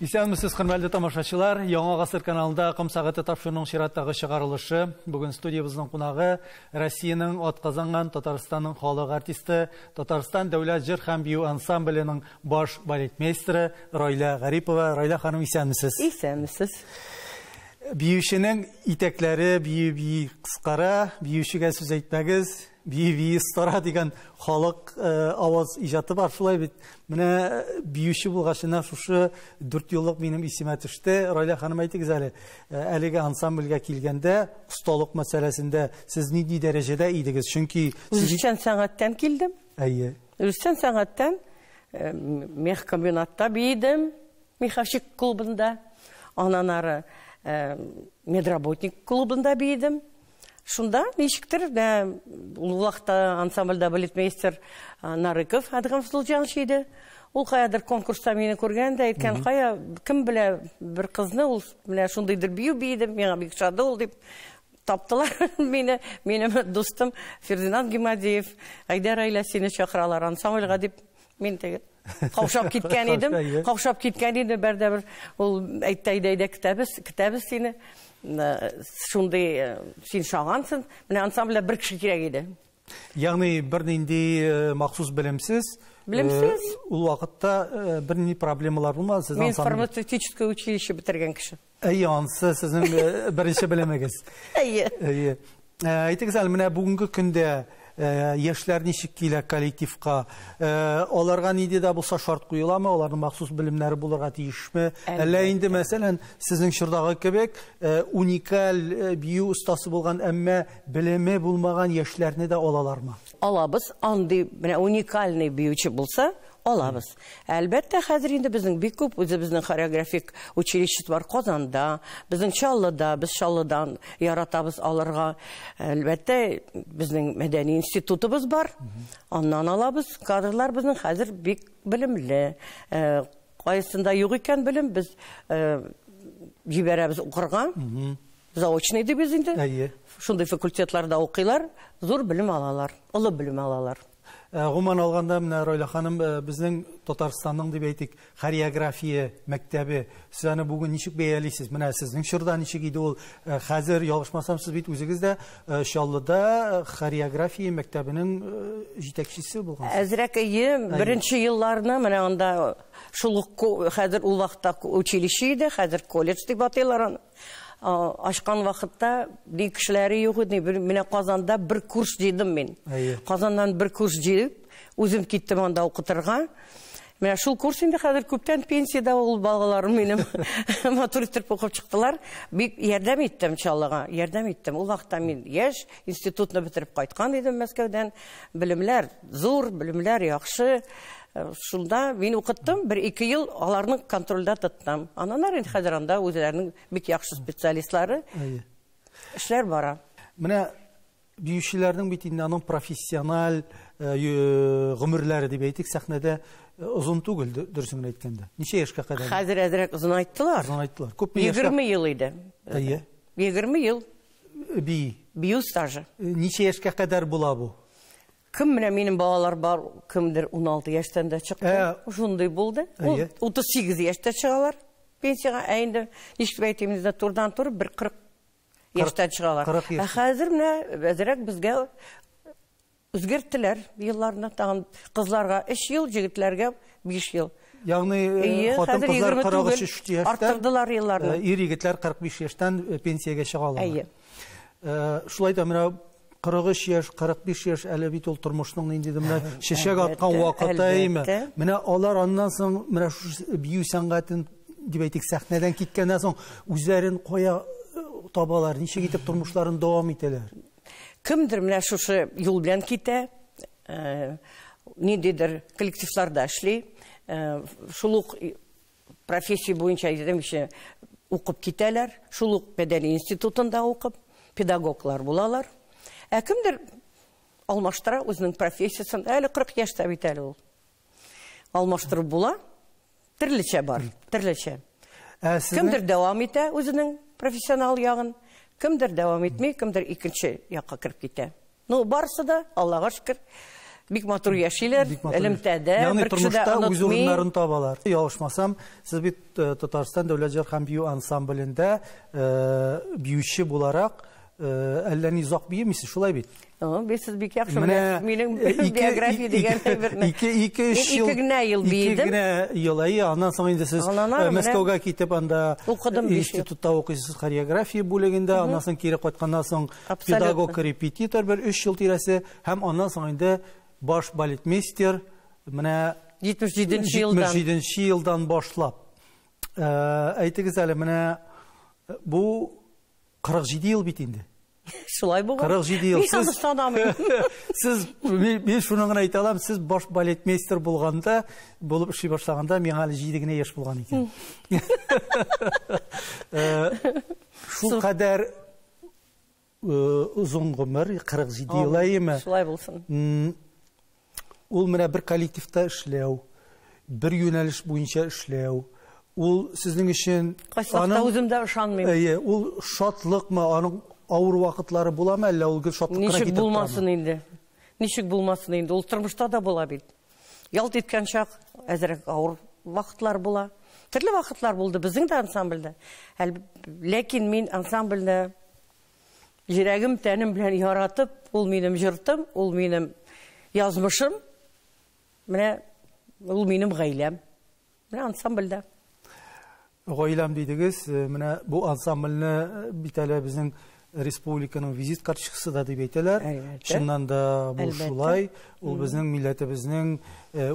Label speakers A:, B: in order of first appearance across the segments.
A: Исәнмесез, хөрмәтле тамашачылар. Яңа гасыр каналында Ком сәгате тапшыруының чираттагы чыгарылышы. Бүген студиябезнең кунагы Россиянең атказанган Татарстанның халык артисты, Татарстан дәүләт җыр һәм бию ансамбленең баш балетмейстеры Райлә Гарипова. Райлә ханым, исәнмесез.
B: Исәнмесез.
A: Биюченең итәкләре бию-бии кыскара, биючегә сүз әйтмәгез, бии-бии остара дигән халык аваз иҗаты бар, шулай бит. Менә биюче булгачына шушы 4 еллык минем исемә төште. Райлә ханым, әйтегез әле, әлеге ансамбльгә килгәндә осталык мәсьәләсендә сез нинди дәрәҗәдә идегез? Чөнки
B: үзешчән сәнгатьтән килдем.
A: Әйе.
B: Үзешчән сәнгатьтән мехкомбинатта биедем, меховщик клубында. Аннан ары медработник клубында биедем. Шунда ничектер, ул вакытта ансамбльдә балетмейстер Нарыков Адгам Фазылҗанович иде. Ул каядыр конкурста мине күргән дә әйткән, кая, кем белә бер кызны, ул менә шундыйдыр бию биеде, миңа бик ошады ул дип таптылар мине. Минем дустым Фердинанд Гимадиев, әйдә, Райлә, сине чакыралар ансамбльгә дип, мин теге каушап киткән идем. Каушап киткән идем, бер ул әйтте, әйдә, әйдә, көтәбез, көтәбез сине. Шундый син шагансың. Менә ансамбльдә бер кеше кирәк иде.
A: Ягъни бернинди махсус белемсез,
B: белемсез.
A: Ул вакытта бернинди проблемалар булмады сезнең
B: ансамбльдә? Мин фармацевтическое училище бетергән кеше.
A: Әйе, ансы сезнең беренче белемегез.
B: Әйе.
A: Әйе. Әйтегез әле, менә бүгенге көндә яшьләр ничек килә коллективка? Аларга нинди дә булса шарт куеламы? Аларның махсус белемнәре булырга тиешме? Әллә инде, мәсәлән, сезнең чордагы кебек уникаль бию остасы булган, әмма белеме булмаган яшьләрне дә алалармы?
B: Алабыз. Андый менә уникальный биюче булса, алабыз. Әлбәттә, хәзер инде безнең бик күп үзебезнең хореографик училище бар Казанда, безнең Чаллыда, без Чаллыдан яратабыз алырга. Әлбәттә, безнең мәдәни институтыбыз бар. Аннан алабыз. Кадрлар безнең хәзер бик белемле. Кайсында юк икән белем, без җибәрәбез укырга. Заочный дибез инде. Шундый факультетларда укыйлар, зур белем алалар, олы белем алалар.
A: Гомумән алганда, менә Райлә ханым, безнең Татарстанның дип әйтик, хореография мәктәбе, сез аны бүген ничек бәялисез? Менә сезнең чорда ничек иде ул? Хәзер ялгышмасам, сез бит үзегез дә Чаллыда хореография мәктәбенең җитәкчесе булгансыз.
B: Әзрәк әйе, беренче елларны менә анда шул ук хәзер ул вакытта училище иде, хәзер колледж дип атыйлар аны. Ашкан вакытта ни кешеләре юк иде, менә Казанда бер курс җыйдым мин. Казаннан бер курс җыеп, үзем киттем анда укытырга. Менә шул курс инде хәзер күптән пенсиядә ул балаларым минем матур итеп укып чыктылар. Бик ярдәм иттем Чаллыга, ярдәм иттем. Ул вакытта мин яшь, институтны бетереп кайткан идем Мәскәүдән. Белемләр зур, белемләр яхшы. Шунда мин укыттым, бер-ике ел аларны контрольдә тоттым. Аннан инде хәзер анда үзләренең бик яхшы специалистлары эшләр бара.
A: Менә биючеләрнең бит инде аның профессиональ гомерләре дип әйтик, сәхнәдә озын түгел, дөресен генә әйткәндә. Ничә яшькә кадәр?
B: Хәзер әзрәк озынайттылар.
A: Озынайттылар. Күпме яшькә?
B: 20 ел иде.
A: Әйе.
B: 20 ел.
A: Би.
B: Бию стажы.
A: Ничә яшькә кадәр була бу?
B: Кем менә минем балалар бар, кемдер 16 яшьтән дә чыкты. Шундый булды. 38 яшьтә чыгалар пенсиягә. Ә инде ничек дип әйтим, инде турдан-тур бер 40 яшьтән чыгалар. Ә хәзер менә әзрәк безгә үзгәрттеләр елларны. Тагын кызларга 3 ел, җегетләргә 5 ел.
A: Ягъни хатын-кызлар 43 яшьтән
B: арттырдылар елларны.
A: Ир-егетләр 45 яшьтән пенсиягә чыга алалар.
B: Әйе.
A: Шулай да менә 43 яшь, 45 яшь әле бит ул тормышның ниндидер менә чәчәк аткан вакыты, әйме? Менә алар аннан соң менә шушы бию сәнгатен дип әйтик, сәхнәдән киткәннән соң үзләрен кая табалар, ничек итеп тормышларын дәвам итәләр?
B: Кемдер менә шушы юл белән китә, ниндидер коллективларда эшли, шул ук профессия буенча әйтәмче укып китәләр, шул ук мәдәни институтында укып, педагоглар булалар. Ә кемдер алмаштыра үзенең профессиясен, әле 40 яшьтә бит әле ул. Алмаштырып була, төрлечә бар, төрлечә. Кемдер дәвам итә үзенең профессионал ягын, кемдер дәвам итми, кемдер икенче якка кереп китә. Ну, барысы да, Аллага шөкер, Бик матур яшиләр, элемтәдә,
A: бер кеше дә онытмый. Үз урыннарын табалар. Ялгышмасам, сез бит Татарстан дәүләт җыр һәм бию ансамблендә биюче буларак әллә ни озак биемисез, шулай бит?
B: Сез бик яхшы беләсез. Минем биография дигән әйберне.
A: 2-3 ел.
B: 2 генә ел биедем.
A: 2 генә ел, әйе, аннан соң инде сез Мәскәүгә китеп анда институтта укыйсыз хореография бүлегендә, аннан соң кире кайтканнан соң педагог-репетитор бер 3 ел тирәсе һәм аннан соң инде баш балетмейстер менә 77 елдан башлап. Әйтегез әле, менә бу 47 ел бит инде.
B: Шулай булган.
A: 47 ел.
B: Мин аны санамыйм.
A: Сез, мин шуны гына әйтә алам, сез баш балетмейстер булганда, булып эшли башлаганда, миңа әле 7 генә яшь булган икән. Шул кадәр озын гомер, 47 ел әйеме?
B: Шулай булсын.
A: Ул менә бер коллективта эшләү, бер юнәлеш буенча эшләү, ул сезнең өчен...
B: Кайсы үзем дә ышанмыйм.
A: Әйе, ул шатлыкмы, аның авыр вакытлары буламы, әллә ул гел шатлык кына
B: китереп
A: торамы?
B: Ничек булмасын инде? Ничек булмасын инде? Ул тормышта да була бит. Ялт иткән чак, әзрәк авыр вакытлар була. Төрле вакытлар булды безнең дә ансамбльдә. Ләкин мин ансамбльдә йөрәгем, тәнем белән яратып, ул минем җыртым, ул минем язмышым, менә ул минем гаиләм. Менә ансамбльдә.
A: Гаиләм дидегез, менә бу ансамбльне бит әле безнең республиканың визит карточкасы да дип әйтәләр. Чыннан да бу шулай. Ул безнең милләтебезнең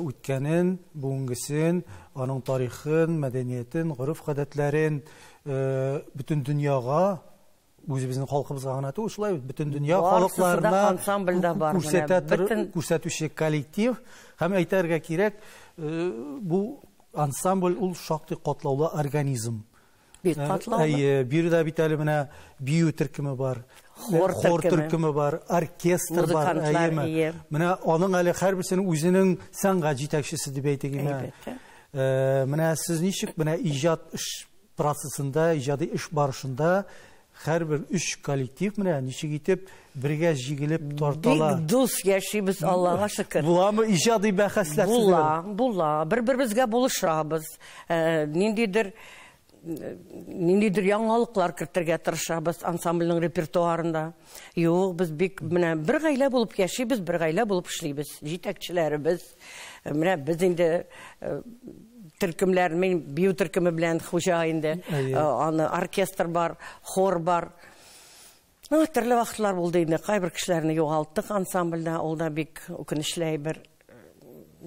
A: үткәнен, бүгенгесен, аның тарихын, мәдәниятен, гореф-гадәтләрен бөтен дөньяга, үзебезнең халкыбызга гына түгел, шулай бит, бөтен дөнья халыкларына күрсәтүче коллектив. Һәм әйтергә кирәк, бу ансамбль ул шактый катлаулы организм.
B: Бик катлаулы.
A: Биредә бит әле менә бию төркеме бар, хор төркеме бар, оркестр бар, әйеме? Менә аның әле һәрберсенең үзенең сәнгать җитәкчесе дип әйтик. Менә сез ничек менә иҗат эш процессында, иҗади эш барышында һәрбер өч коллектив менә ничек итеп бергә җигелеп тартала?
B: Бик дус яшибез, Аллага шөкер.
A: Буламы иҗади бәхәсләр?
B: Була, була. Бер-беребезгә булышабыз. Ниндидер яңалыклар кертергә тырышабыз ансамбльнең репертуарында. Юк, без бик менә бер гаилә булып яшибез, бер гаилә булып эшлибез. Җитәкчеләребез, менә без инде төркемләр, мин бию төркеме белән хуҗа инде, аны оркестр бар, хор бар. Төрле вакытлар булды инде. Кайбер кешеләрне югалттык ансамбльдә, ул да бик үкенечле әйбер.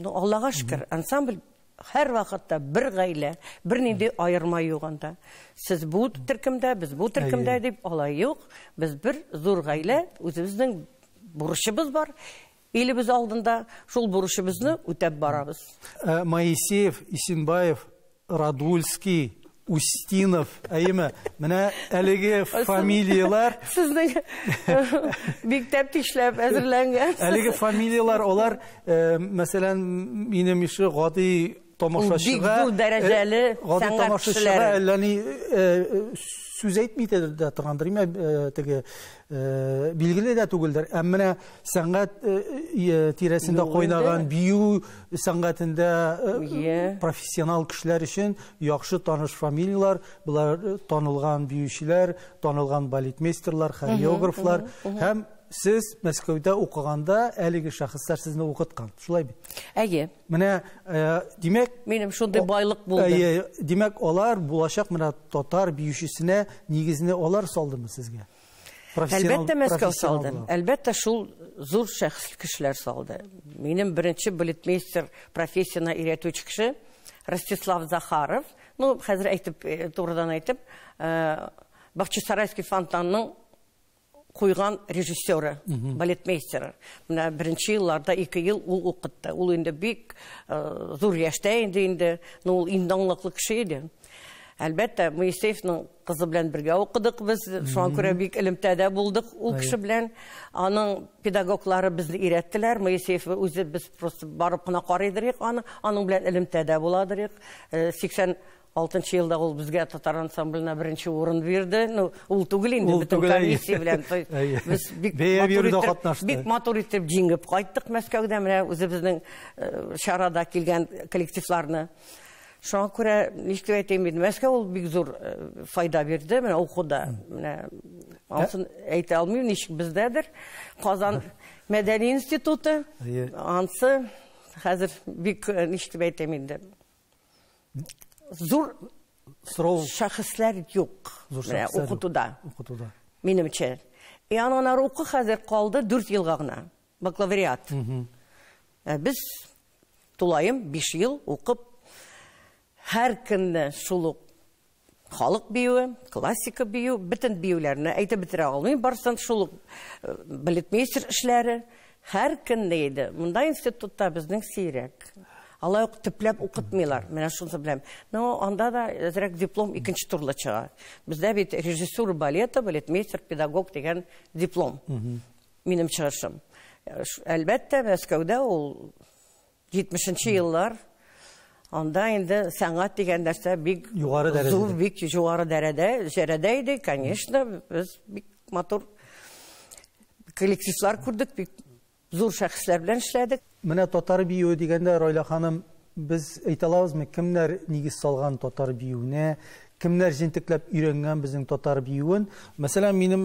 B: Аллага шөкер, ансамбль һәр вакытта бер гаилә, бернинди аерма юк анда. Сез бу төркемдә, без бу төркемдә дип алай юк. Без бер зур гаилә, үзебезнең бурычыбыз бар. Илебез алдында шул бурычыбызны үтәп барабыз.
A: Моисеев, Исенбаев, Радульский, Устинов, әйеме? Менә әлеге фамилияләр.
B: Сезнең бик тәптишләп әзерләнгән.
A: Әлеге фамилияләр, алар, мәсәлән, минем ише гади тамашачыга,
B: бик зур дәрәҗәле сәнгать кешеләре.
A: Әллә ни сүз әйтми дә торгандыр, теге билгеле дә түгелдер. Ә менә сәнгать тирәсендә кайнаган бию сәнгатендә профессионал кешеләр өчен яхшы таныш фамилияләр, булар танылган биючеләр, танылган балетмейстерлар, хореографлар. Һәм сез Мәскәүдә укыганда әлеге шәхесләр сезне укыткан, шулай бит?
B: Әйе.
A: Менә, димәк,
B: минем шундый байлык булды.
A: Әйе, димәк, алар булачак менә татар биючесенә нигезне алар салдымы сезгә?
B: Әлбәттә, Мәскәү салды. Әлбәттә, шул зур шәхес кешеләр салды. Минем беренче балетмейстер профессиясенә өйрәтүче кеше Ростислав Захаров. Ну, хәзер әйтеп, турыдан әйтеп, Бахчисарайский фонтанның куйган режиссеры, балетмейстеры. Менә беренче елларда 2 ел ул укытты. Ул инде бик зур яшьтә инде, ну, ул инде аңлаклы кеше иде. Әлбәттә, Моисеевның кызы белән бергә укыдык без, шуңа күрә бик элемтәдә булдык ул кеше белән. Аның педагоглары безне өйрәттеләр. Моисеев үзе без просто барып кына карыйдырык аны, аның белән элемтәдә буладырык. 96 елда ул безгә татар ансамбленә беренче урын бирде. Ну, ул түгел инде, бөтен комиссия белән. Без бик матур итеп, бик матур итеп җиңеп кайттык Мәскәүдә, менә үзебезнең чарада килгән коллективларны. Шуңа күрә, ничек дип әйтәм инде, Мәскәү ул бик зур файда бирде, менә укуда. Менә ансын әйтә алмыйм, ничек бездәдер. Казан мәдәни институты, ансы хәзер бик, ничек дип әйтәм инде, зур шәхесләр юк укытуда. Минемчә. И аннан уку хәзер калды 4 елга гына, бакалавриат. Без тулаем 5 ел укып, һәр көнне шул ук халык биюе, классика бию, бөтен биюләрне әйтеп бетерә алмыйм, барсын шул ук балетмейстер эшләре һәр көнне иде. Монда институтта безнең сирәк. Алай ук төпләп укытмыйлар. Менә шуны беләм. Но анда да әзрәк диплом икенче турлы чыга. Бездә бит режиссура балета, балетмейстер, педагог дигән диплом. Минем чыгышым. Әлбәттә, Мәскәүдә ул 70 еллар. Анда инде сәнгать дигән нәрсә бик
A: югары дәрәҗәдә.
B: Зур, бик югары дәрәҗәдә иде, конечно, без бик матур коллективлар күрдек, бик зур шәхесләр белән эшләдек.
A: Менә татар биюе дигәндә, Райла ханым, без әйтә алабызмы, кемнәр нигез салган татар биюенә, кемнәр җентекләп өйрәнгән безнең татар биюен? Мәсәлән, минем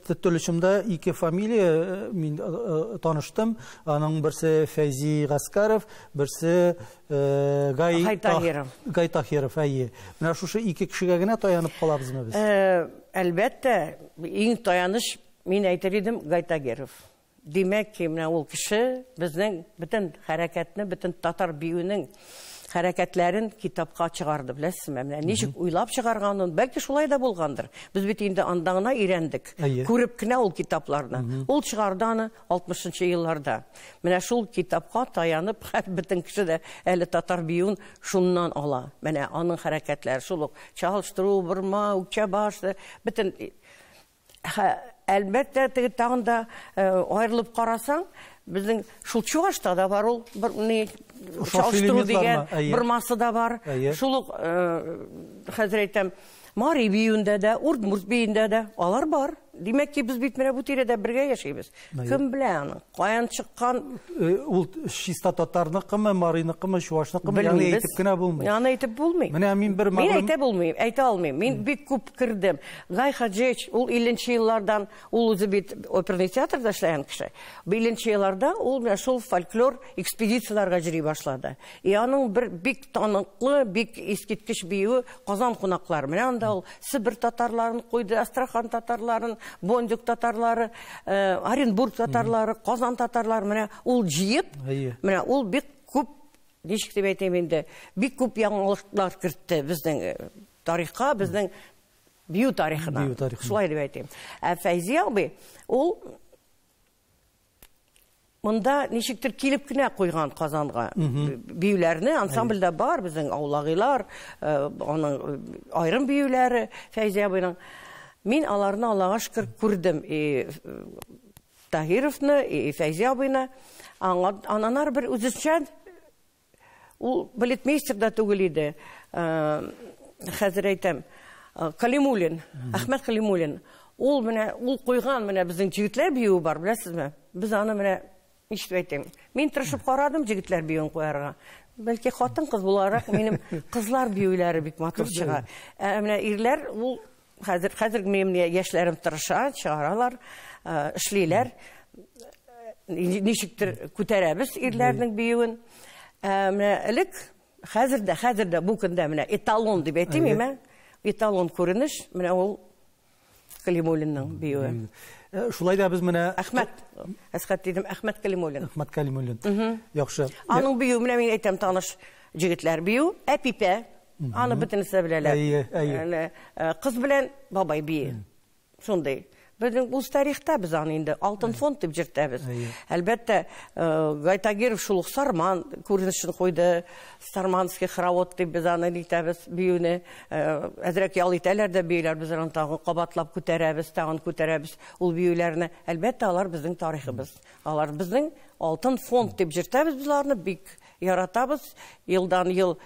A: төрлечемдә ике фамилия мин таныштым. Аның берсе Фәйзи Гаскаров, берсе Гай
B: Таһиров.
A: Гай Таһиров, әйе. Менә шушы ике кешегә генә таянып калабызмы без?
B: Әлбәттә, иң таяныч мин әйтер идем Гай Таһиров. Димәк ки, менә ул кеше безнең бөтен хәрәкәтне, бөтен татар биюенең хәрәкәтләрен китапка чыгарды, беләсезме? Менә ничек уйлап чыгарганын, бәлки шулай да булгандыр. Без бит инде анда гына өйрәндек. Күреп кенә ул китапларны. Ул чыгарды аны 60 елларда. Менә шул китапка таянып, бөтен кеше дә әле татар биюен шуннан ала. Менә аның хәрәкәтләре шул ук чалыштыру, борма, үкчә баш, бөтен. Әлбәттә, теге тагын да аерылып карасаң, безнең шул Чуашта да бар ул, бер ни чалыштыру дигән бормасы да бар. Шул ук хәзер әйтәм, Мари биюендә дә, Удмурт биюендә дә алар бар. Димәк ки, без бит менә бу тирәдә бергә яшибез. Кем белә аны? Каян чыккан?
A: Ул чиста татарныкымы, мариныкымы, чуашныкымы, ягъни әйтеп кенә булмый.
B: Аны әйтеп булмый.
A: Менә мин бер
B: Мин әйтә булмыйм, әйтә алмыйм. Мин бик күп кердем. Гай Хаҗиевич, ул 50 еллардан, ул үзе бит оперный театрда эшләгән кеше. 50 елларда ул менә шул фольклор экспедицияләргә йөри башлады. И аның бер бик таныклы, бик искиткеч биюе Казан кунаклары. Менә анда ул Себер татарларын куйды, Астрахан татарларын, Бондюк татарлары, Оренбург татарлары, Казан татарлары, менә ул җыеп, менә ул бик күп, ничек дип әйтәм инде, бик күп яңалыклар кертте безнең тарихка, безнең бию тарихына. Шулай дип әйтәм. Ә Фәйзи абый, ул монда ничектер килеп кенә куйган Казанга биюләрне, ансамбльдә бар безнең аулагыйлар, аның аерым биюләре Фәйзи абыйның. Мин аларны Аллага шөкер күрдем. И Таһировны, и Фәйзи абыйны. Ананар бер үзенчә, ул балетмейстер да түгел иде. Хәзер әйтәм, Калимуллин, Әхмәт Калимуллин. Ул менә, ул куйган менә безнең җегетләр биюе бар, беләсезме? Без аны менә ничек әйтәм? Мин тырышып карадым җегетләр биюен куярга. Бәлки хатын-кыз буларак минем кызлар биюләре бик матур чыга. Ә менә ирләр ул хәзер минем яшьләрем тырыша, чыгаралар, эшлиләр. Ничектер күтәрәбез ирләрнең биюен. Менә элек, хәзер дә бу көндә менә эталон дип әйтим, әйме? Эталон күренеш, менә ул Калимуллинның биюе.
A: Шулай да без менә
B: Әхмәт, Әсхәт дидем, Әхмәт Калимуллин.
A: Әхмәт Калимуллин. Яхшы.
B: Аның биюе, менә мин әйтәм, таныш җегетләр бию, Әпипә. Аны бөтенесе беләләр.
A: Әйе, әйе.
B: Кыз белән бабай бие. Шундый. Безнең үз тарихта без аны инде алтын фонд дип йөртәбез. Әлбәттә, Гай Тагиров шул ук Сарман күренешен куйды. Сарманский хоровод дип без аны әйтәбез биюне. Әзрәк ял итәләр дә бииләр, без аны тагын кабатлап күтәрәбез, тагын күтәрәбез ул биюләрне. Әлбәттә, алар безнең тарихыбыз. Алар безнең алтын фонд дип йөртәбез, без аларны бик яратабыз. Елдан ел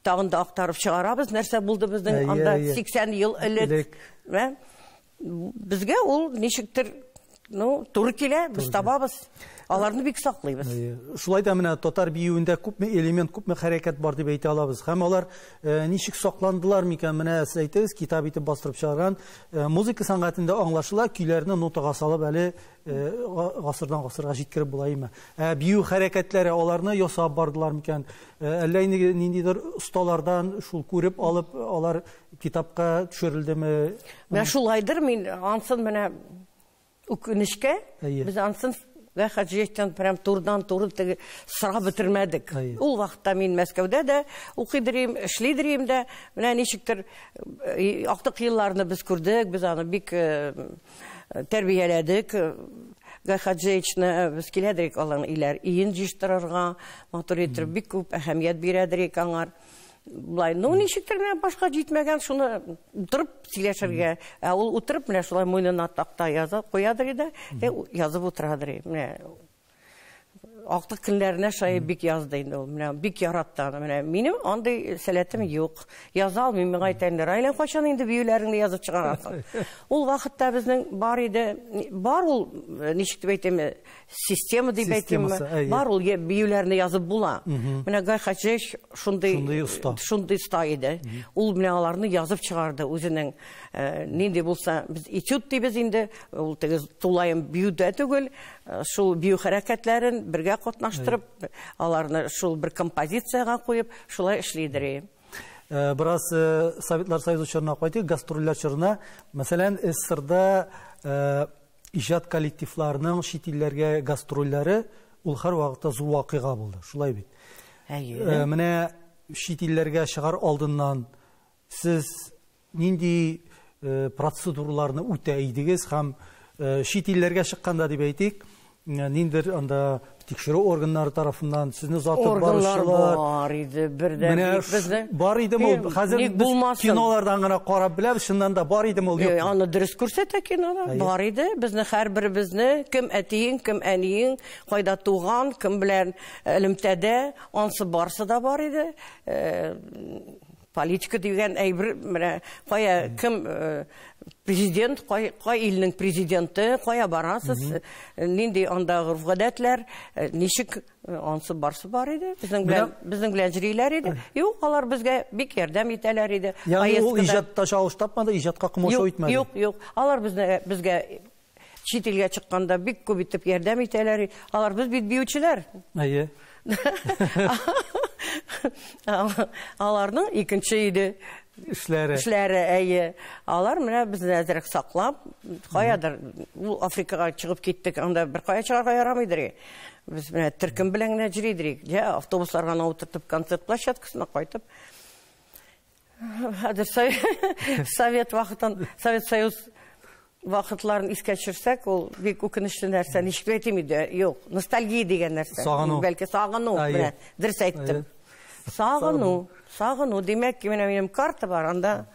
B: тагын да актарып чыгарабыз, нәрсә булды безнең анда 80 ел элек. Безгә ул ничектер, ну, туры килә, без табабыз. Аларны бик саклыйбыз.
A: Шулай да менә татар биюендә күпме элемент, күпме хәрәкәт бар дип әйтә алабыз. Һәм алар ничек сакландылар микән? Менә сез әйтегез, китап итеп бастырып чыгарган музыка сәнгатендә аңлашыла, көйләрне нотага салып әле гасырдан гасырга җиткереп була име? Бию хәрәкәтләре аларны ясап бардылар микән? Әллә ниндидер осталардан шул күреп алып, алар китапка төшерелдеме?
B: Менә шулайдыр, мин ансын менә үкенечкә, без ансын Гай Хаҗиевтан прям турдан-туры теге сорап бетермәдек. Ул вакытта мин Мәскәүдә дә укыйдыр идем, эшлидер идем дә. Менә ничектер актык елларны без күрдек, без аны бик тәрбияләдек. Гай Хаҗиевичны без киләдек аларның өйләр өен җыештырырга, матур итеп бик күп әһәмият бирәдек аңар. Былай, ну, ничектер менә башка җитмәгән, шуны утырып сөйләшергә. Ә ул утырып менә шулай муенына такта язып куядыр иде, язып утырадыр. Менә актык көннәренә шулай бик язды инде ул. Менә бик яратты аны. Менә минем андый сәләтем юк. Яза алмыйм, миңа әйтә инде, Райлә, кайчан инде биюләреңне язып чыгарасың? Ул вакытта безнең бар иде, бар ул, ничек дип әйтим, система дип әйтимме, бар ул биюләрне язып була. Менә Гай Хаҗиевич шундый шундый оста иде. Ул менә аларны язып чыгарды үзенең нинди булса, без этюд дибез инде, ул теге тулаем биюдә түгел, шул бию хәрәкәтләрен бергә катнаштырып, аларны шул бер композициягә куеп, шулай эшлидер.
A: Бераз Советлар Союзы чорына кайтыйк, гастрольләр чорына. Мәсәлән, СССРда иҗат коллективларының чит илләргә гастрольләре ул һәрвакытта зур вакыйга булды. Шулай бит.
B: Әйе.
A: Менә чит илләргә чыгар алдыннан сез нинди процедураларны үтә идегез һәм чит илләргә чыкканда дип әйтик, ниндидер анда тикшерү органнары тарафыннан сезне озатып баручылар
B: бар иде, бердән безне
A: бар идеме ул? Хәзер без кинолардан гына карап беләбез, чыннан да бар идеме ул? Юк.
B: Аны дөрес күрсәтә кинода. Бар иде. Безне һәрберебезне, кем әтиең, кем әниең, кайда туган, кем белән элемтәдә, ансы барсы да бар иде. Политика дигән әйбер, менә кая кем президент, кай илнең президенты, кая барасыз, нинди анда гореф-гадәтләр, ничек ансы барсы бар иде. Безнең белән безнең белән җөриләр иде. Юк, алар безгә бик ярдәм итәләр иде.
A: Ягъни ул иҗатта чагыш тапмады, иҗатка комачау итмәде.
B: Юк, юк. Алар безне безгә чит илгә чыкканда бик күп итеп ярдәм итәләр. Алар без бит биючеләр.
A: Әйе.
B: Аларның икенче иде
A: эшләре.
B: Эшләре, әйе. Алар менә безне әзрәк саклап, каядыр ул Африкага чыгып киттек, анда бер кая чыгарга ярамыйдыр. Без менә төркем белән генә йөридек. Я автобусларга гына утыртып концерт площадкасына кайтып. Хәзер Совет вакытын, Совет Союз вакытларын искә төшерсәк, ул бик үкенечле нәрсә. Ничек әйтим инде? Юк, ностальгия дигән нәрсә. Бәлки сагыну, менә дөрес әйттем. Сагыну, сагыну. Димәк, менә минем карта бар, анда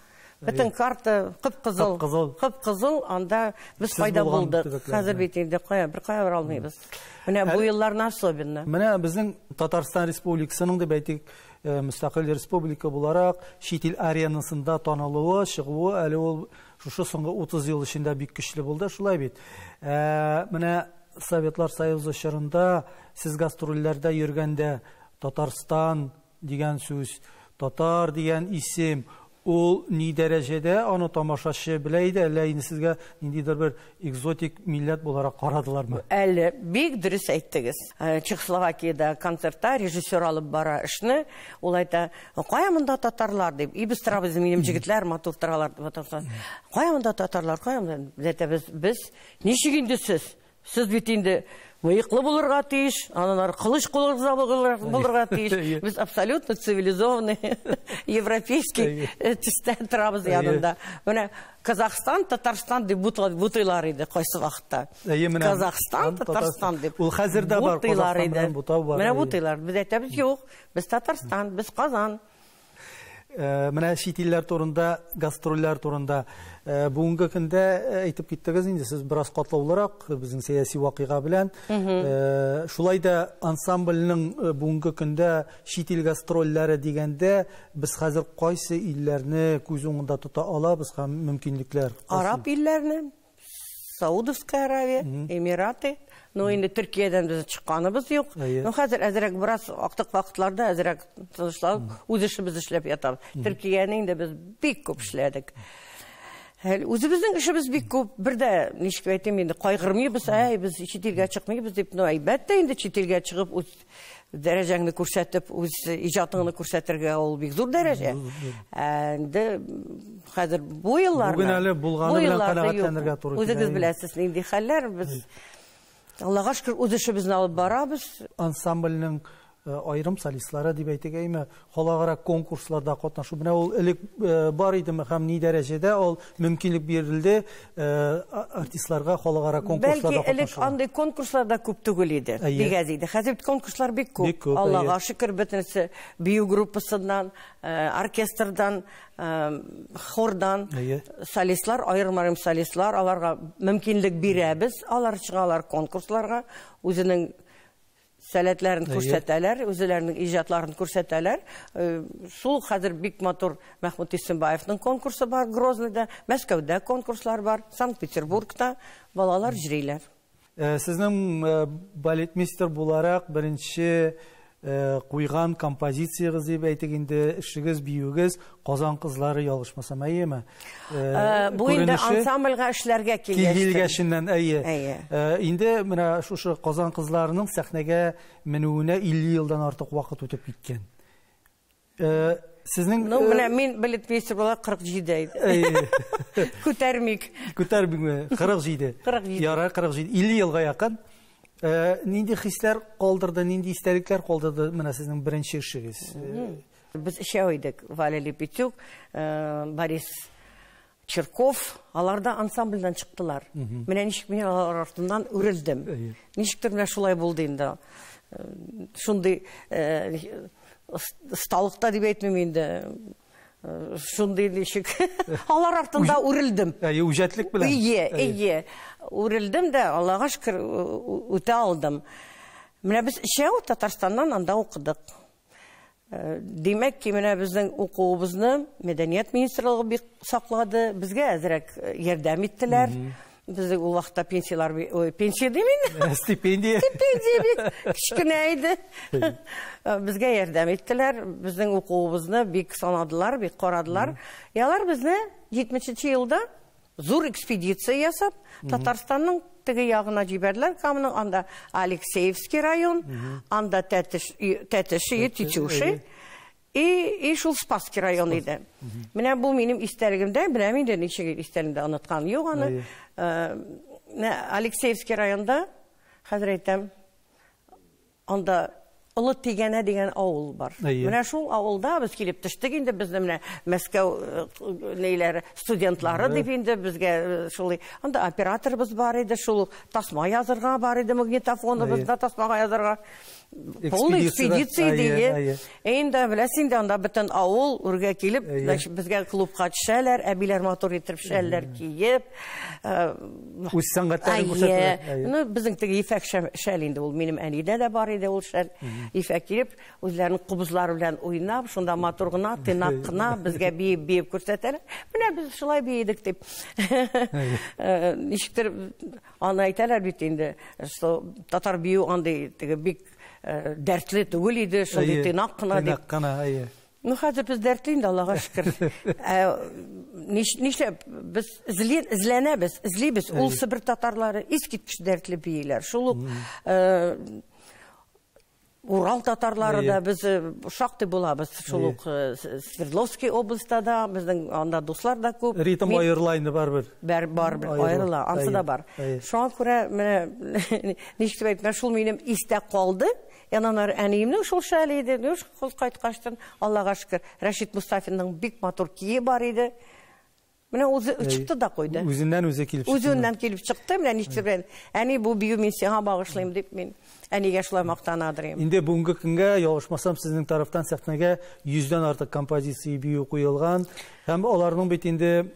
B: бөтен карта кып-кызыл. Кып-кызыл, анда без кайда булдык. Хәзер бит инде кая, бер кая бара алмыйбыз. Менә бу елларны особенно.
A: Менә безнең Татарстан Республикасының дип әйтик, мөстәкыйль республика буларак чит ил аренасында танылуы, чыгуы әле ул шушы соңгы 30 ел эчендә бик көчле булды, шулай бит. Менә Советлар Союзы чорында сез гастрольләрдә йөргәндә Татарстан дигән сүз, татар дигән исем, ул ни дәрәҗәдә аны тамашачы белә иде, әллә инде сезгә ниндидер бер экзотик милләт буларак карадылармы?
B: Әле бик дөрес әйттегез. Чехословакиядә концертта режиссер алып бара эшне, ул әйтә, кая монда татарлар дип. И без торабыз, минем җегетләр матур торалар дип атасың. Кая монда татарлар, кая монда? Без әйтәбез, без ничек инде сез? Сез бит инде мыеклы булырга тиеш, аннан кылыч кулыгызда булырга тиеш. Без абсолютно цивилизованный европейский төстә торабыз янында. Менә Казахстан, Татарстан дип бутыйлар иде кайсы вакытта. Казахстан, Татарстан дип.
A: Ул хәзер дә бар, Казахстан белән бутау бар.
B: Менә бутыйлар. Без әйтәбез, юк, без Татарстан, без Казан.
A: Менә чит илләр турында, гастрольләр турында. Бүгенге көндә әйтеп киттегез инде, сез бераз катлаулырак безнең сәяси вакыйга белән. Шулай да ансамбльнең бүгенге көндә чит ил гастрольләре дигәндә без хәзер кайсы илләрне күз уңында тота алабыз һәм мөмкинлекләр?
B: Араб илләрне, Саудовская Аравия, Эмираты. Ну, инде Төркиядән без чыкканыбыз юк. Ну, хәзер әзрәк бераз актык вакытларда әзрәк тынычланып, үз эшебез эшләп ятабыз. Төркияне инде без бик күп эшләдек. Үзебезнең эшебез бик күп. Бер дә, ничек әйтим инде, кайгырмыйбыз, әй, без чит илгә чыкмыйбыз дип, ну, әлбәттә инде чит илгә чыгып, үз дәрәҗәңне күрсәтеп, үз иҗатыңны күрсәтергә ул бик зур дәрәҗә. Инде хәзер бу елларны
A: Бүген әле булганы белән канәгатьләнергә туры килә.
B: Үзегез беләсез, нинди хәлләр, без Аллага шөкер, үз эшебезне алып барабыз.
A: Ансамбльнең аерым солистлары дип әйтик, әйме, халыкара конкурсларда катнашу. Менә ул элек бар идеме һәм ни дәрәҗәдә ул мөмкинлек бирелде артистларга халыкара конкурсларда
B: катнашу? Бәлки элек андый конкурслар да күп түгел иде, бик әз иде. Хәзер бит конкурслар бик күп. Аллага шөкер, бөтенесе бию группасыннан, оркестрдан, хордан, солистлар, аерым-аерым солистлар, аларга мөмкинлек бирәбез, алар чыгалар конкурсларга, үзенең сәләтләрен күрсәтәләр, үзләренең иҗатларын күрсәтәләр. Шул хәзер бик матур Мәхмүт Исембаевның конкурсы бар Грозныйда, Мәскәүдә конкурслар бар, Санкт-Петербургта балалар җөриләр.
A: Сезнең балетмейстер буларак беренче куйган композициягыз дип әйтик инде, эшегез, биюгез Казан кызлары, ялгышмасам, әйеме?
B: Бу инде ансамбльгә эшләргә килгәч.
A: Килгәченнән, әйе. Инде менә шушы Казан кызларының сәхнәгә менүенә 50 елдан артык вакыт үтеп киткән. Сезнең
B: Ну, менә мин балетмейстер буларак 47 иде. Күтәрмик.
A: Күтәрмикме? 47.
B: 47.
A: Ярар, 47. 50 елга якын. Нинди хисләр калдырды, нинди истәлекләр калдырды менә сезнең беренче эшегез?
B: Без өчәү идек. Валя Лепетюк, Борис Черков, алар да ансамбльдән чыктылар. Менә ничек мин алар артыннан үрелдем. Ничектер менә шулай булды инде. Шундый осталыкта дип әйтмим инде. Шундый ничек. Алар артында үрелдем.
A: Әйе, үҗәтлек белән.
B: Әйе, әйе. Үрелдем дә, Аллага шөкер, үтә алдым. Менә без өчәү Татарстаннан анда укыдык. Димәк ки, менә безнең укуыбызны Мәдәният министрлыгы бик саклады, безгә әзрәк ярдәм иттеләр. Безнең ул вакытта пенсияләр, ой, пенсия дим инде.
A: Стипендия.
B: Стипендия бик кечкенә иде. Безгә ярдәм иттеләр, безнең укуыбызны бик санадылар, бик карадылар. И алар безне 70 елда зур экспедиция ясап, Татарстанның теге ягына җибәрделәр. Камның анда Алексеевский район, анда Тәтеш, Тетюши, и шул Спасский район иде. Менә бу минем истәлегемдә, беләм инде ничек истәлегемдә оныткан юк аны. Алексеевский районда, хәзер әйтәм, анда Олы Тигәнә дигән авыл бар. Менә шул авылда без килеп төштек инде, безне менә Мәскәү нәйләре, студентлары дип инде безгә шулай. Анда операторыбыз бар иде, шул тасма язырга бар иде, магнитофоныбызда тасмага язырга. Полный экспедиция иде. Инде беләсең инде, анда бөтен авыл үргә килеп, безгә клубка төшәләр, әбиләр матур итеп шәлләр киеп,
A: үз сәнгатьләрен күрсәтәләр.
B: Ну, безнең теге ефәк шәл инде ул, минем әнидә дә бар иде ул шәл. Ефәк киеп, үзләренең кубызлары белән уйнап, шунда матур гына, тыйнак кына безгә биеп-биеп күрсәтәләр. Менә без шулай биедек дип. Ничектер аны әйтәләр бит инде, что татар бию андый теге бик дәртле түгел иде, шундый тыйнак кына дип.
A: Тыйнак кына, әйе.
B: Ну, хәзер без дәртле инде, Аллага шөкер. Нишләп без эзләнәбез, эзлибез. Ул Себер татарлары искиткеч дәртле бииләр. Шул ук Урал татарлары да без шактый булабыз. Шул ук Свердловский областьта да, безнең анда дуслар да күп.
A: Ритм аерыла инде барыбер.
B: Барыбер аерыла, ансы да бар. Шуңа күрә менә ничек дип әйтмә, шул минем истә калды. Янанар әниемнең шул шәле иде. Шул кайткачтан, Аллага шөкер, Рәшит Мустафинның бик матур кие бар иде. Менә үзе чыкты да куйды.
A: Үзеннән үзе килеп чыкты.
B: Үзеннән килеп чыкты, менә ничек белән. Әни, бу бию мин сиңа багышлыйм дип мин әнигә шулай мактанадыр идем.
A: Инде бүгенге көнгә, ялгышмасам, сезнең тарафтан сәхнәгә 100дән артык композиция бию куелган. Һәм аларның бит инде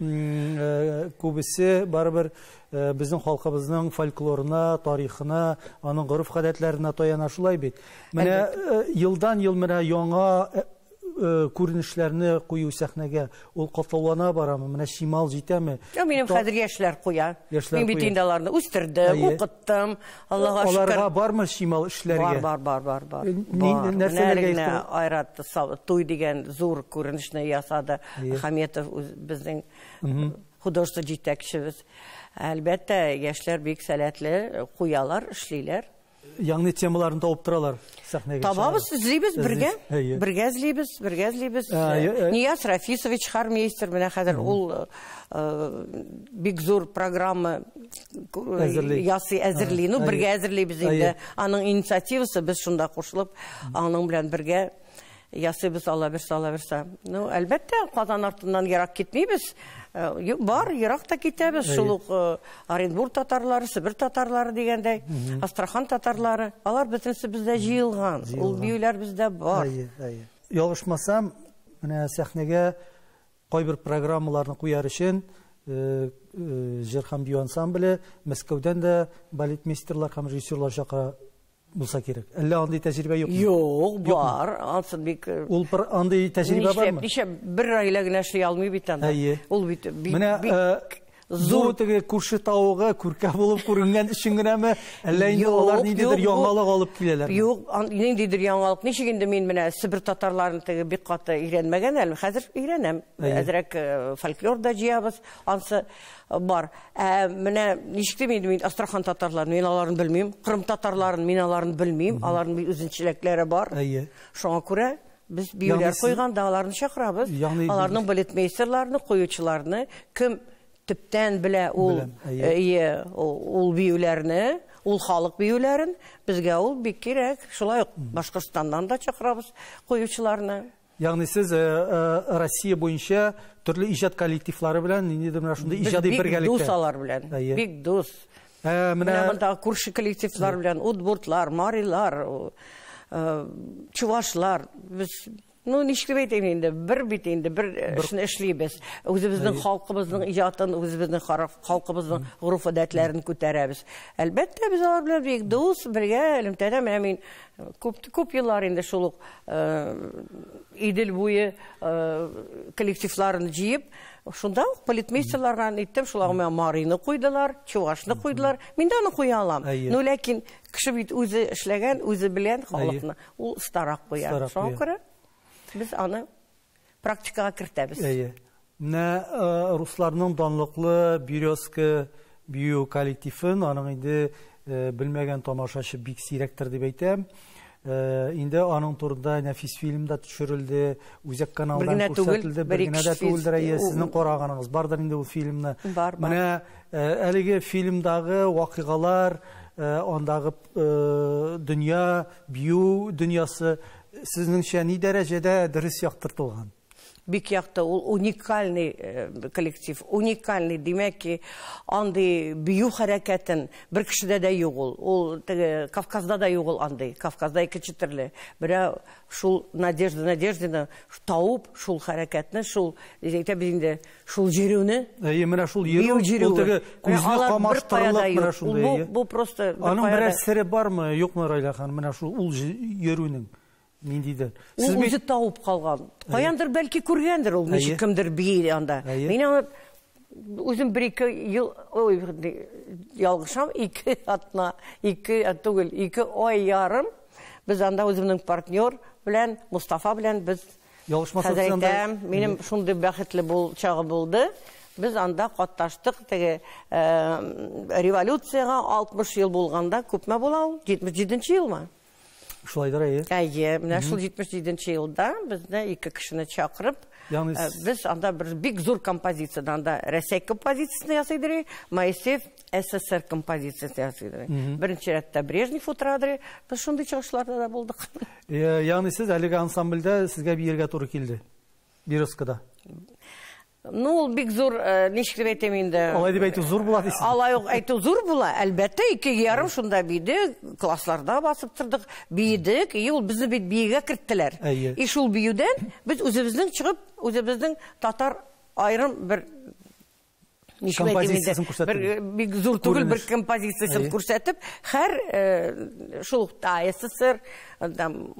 A: күбесе барыбер безнең халкыбызның фольклорына, тарихына, аның гореф-гадәтләренә таяна, шулай бит. Менә елдан-ел менә яңа күренешләрне кую сәхнәгә ул катлаулана барамы? Менә чимал җитәме?
B: Юк, минем хәзер яшьләр куя. Мин бит инде аларны үстердем, укыттым. Аллага шөкер.
A: Аларга бармы чимал эшләргә?
B: Бар, бар, бар, бар, бар.
A: Нәрсәләргә?
B: Айрат туй дигән зур күренешне ясады. Хаметов безнең художество җитәкчебез. Әлбәттә, яшьләр бик сәләтле, куялар, эшлиләр.
A: Яңа темаларын табып торалар сәхнәгә.
B: Табабыз, эзлибез бергә. Бергә эзлибез, бергә эзлибез. Нияз Рафисович хормейстер менә хәзер ул бик зур программа ясый, әзерли. Ну, бергә әзерлибез инде. Аның инициативасы, без шунда кушылып, аның белән бергә ясыйбыз, ала бирсә, ала бирсә. Ну, әлбәттә, Казан артыннан ерак китмибез. Бар, ерак та китәбез. Шул ук Оренбург татарлары, Себер татарлары дигәндәй, Астрахан татарлары, алар бөтенесе бездә җыелган. Ул биюләр бездә бар.
A: Ялгышмасам, менә сәхнәгә кайбер программаларны куяр өчен җыр һәм бию ансамбле Мәскәүдән дә балетмейстерлар һәм режиссерлар чакыра булса кирәк. Әллә андый тәҗрибә юкмы?
B: Юк, бар. Ансы бик
A: Ул бер андый тәҗрибә бармы?
B: Нишләп бер гаилә генә эшли алмый бит анда. Ул бит
A: бик зур теге күрше тавыгы күркә булып күренгән өчен генәме? Әллә инде алар ниндидер яңалык алып киләләрме?
B: Юк, ниндидер яңалык. Ничек инде мин менә Себер татарларын теге бик каты өйрәнмәгән әле, хәзер өйрәнәм. Әзрәк фольклор да җыябыз, ансы бар. Менә ничек дим инде мин Астрахан татарларын, мин аларын белмим. Кырым татарларын, мин аларын белмим. Аларның үзенчәлекләре бар. Шуңа күрә без биюләр куйганда аларны чакырабыз. Аларның балетмейстерларны, куючыларны, кем төптән белә ул ул биюләрне, ул халык биюләрен, безгә ул бик кирәк. Шулай ук Башкортстаннан да чакырабыз куючыларны.
A: Ягъни сез Россия буенча төрле иҗат коллективлары белән ниндидер менә шундый иҗади бергәлектә.
B: Бик дус алар белән, бик дус. Менә монда күрше коллективлар белән, удмуртлар, марилар, чувашлар, без Ну, ничек дип әйтәм инде, бер бит инде, бер эшне эшлибез. Үзебезнең халкыбызның иҗатын, үзебезнең халкыбызның гореф-гадәтләрен күтәрәбез. Әлбәттә, без алар белән бик дус, бергә элемтәдә. Менә мин күп еллар инде шул ук Идел буе коллективларын җыеп, шунда ук балетмейстерларга әйттем, шулар миңа Марины куйдылар, Чувашны куйдылар. Мин дә аны куя алам. Ну, ләкин кеше бит үзе эшләгән, үзе белгән халыкны, ул старак куя. Шуңа күрә без аны практикага кертәбез.
A: Менә русларның данлыклы Березка бию коллективын, аның инде белмәгән тамашачы бик сирәктер дип әйтәм. Инде аның турында нәфис фильм да төшерелде, Үзәк каналдан күрсәтелде, бер генә дә түгелдер, әйе, сезнең караганыгыз бардыр инде ул фильмны. Менә әлеге фильмдагы вакыйгалар, андагы дөнья, бию дөньясы сезнеңчә ни дәрәҗәдә дөрес яктыртылган?
B: Бик якты, ул уникальный коллектив, уникальный, димәк ки, андый бию хәрәкәтен бер кешедә дә юк ул. Ул теге Кавказда да юк ул андый, Кавказда икенче төрле. Берәү шул Надежда Надеждина тауып, шул хәрәкәтне, шул, әйтәбез инде, шул җирүне.
A: Әйе, менә шул йөрү, ул теге күзне камаштырырлык менә шундый.
B: Бу просто
A: аның берәр сере бармы, юкмы, Райлә ханым, менә шул ул йөрүнең? Ниндидер.
B: Ул үзе тауып калган. Каяндыр бәлки күргәндер ул, ничек кемдер бии анда. Мин аны үзем бер-ике ел, ой, ялгышам, ике атна, ике түгел, 2 ай ярым без анда үземнең партнер белән, Мустафа белән без
A: Ялгышмасам,
B: әйтәм, минем шундый бәхетле чагы булды. Без анда катнаштык, теге революциягә 60 ел булганда күпме була ул? 77 елмы?
A: Шулайдыр, әйе.
B: Әйе, менә шул 77 елда безне ике кешене чакырып, без анда бер бик зур композицияда, анда Рәсәй композициясен ясыйдыр, Моисеев СССР композициясен ясыйдыр. Беренче рәттә Брежнев утырадыр. Без шундый чыгышларда да булдык.
A: Ягъни сез әлеге ансамбльдә сезгә биергә туры килде. Березкада.
B: Ну, ул бик зур, ничек дип әйтәм инде.
A: Алай дип әйтү зур була дисез.
B: Алай ук әйтү зур була, әлбәттә, 2,5 шунда биедек, классларда басып тордык, биедек, и ул безне бит биегә керттеләр. И шул биюдән без үзебезнең чыгып, үзебезнең татар аерым бер
A: композициясен күрсәтеп,
B: бер бик зур түгел бер композициясен күрсәтеп, һәр шул ук СССР, там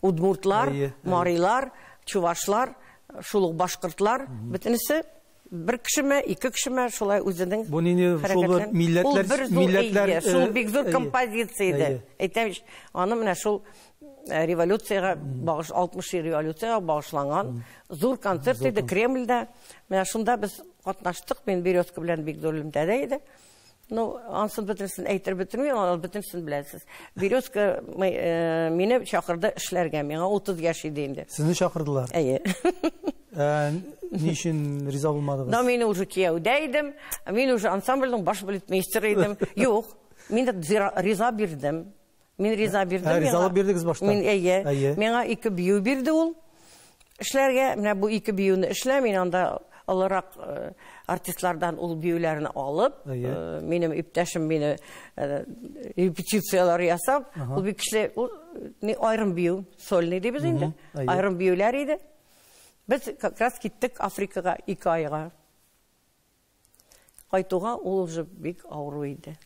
B: удмуртлар, марилар, чувашлар, шул ук башкортлар, бөтенесе бер кешеме, ике кешеме шулай үзенең.
A: Бу нинди шул бер милләтләр, милләтләр
B: шул бик зур композиция иде. Әйтәм, аны менә шул революциягә багыш 60 революциягә багышланган зур концерт иде Кремльдә. Менә шунда без катнаштык. Мин Березка белән бик зур элемтәдә иде. Ну, ансын бөтенесен әйтер бетермим, аны бөтенесен беләсез. Березка мине чакырды эшләргә. Миңа 30 яшь иде инде.
A: Сезне чакырдылар?
B: Әйе.
A: Ни өчен риза булмадыгыз?
B: Но мин уже кияүдә идем. Мин уже ансамбльнең баш балетмейстеры идем. Юк, мин риза бирдем. Мин риза бирдем.
A: Ризалык бирдегез башта?
B: Мин әйе. Миңа ике бию бирде ул. Эшләргә, менә бу ике биюне эшлә, мин анда олырак артистлардан ул биюләрне алып, минем иптәшем мине репетицияләр ясап, ул бик кеше, ул аерым бию, сольный дибез инде. Аерым биюләр иде. Без как раз киттек Африкага 2 айга. Кайтуга ул уже бик авыру иде.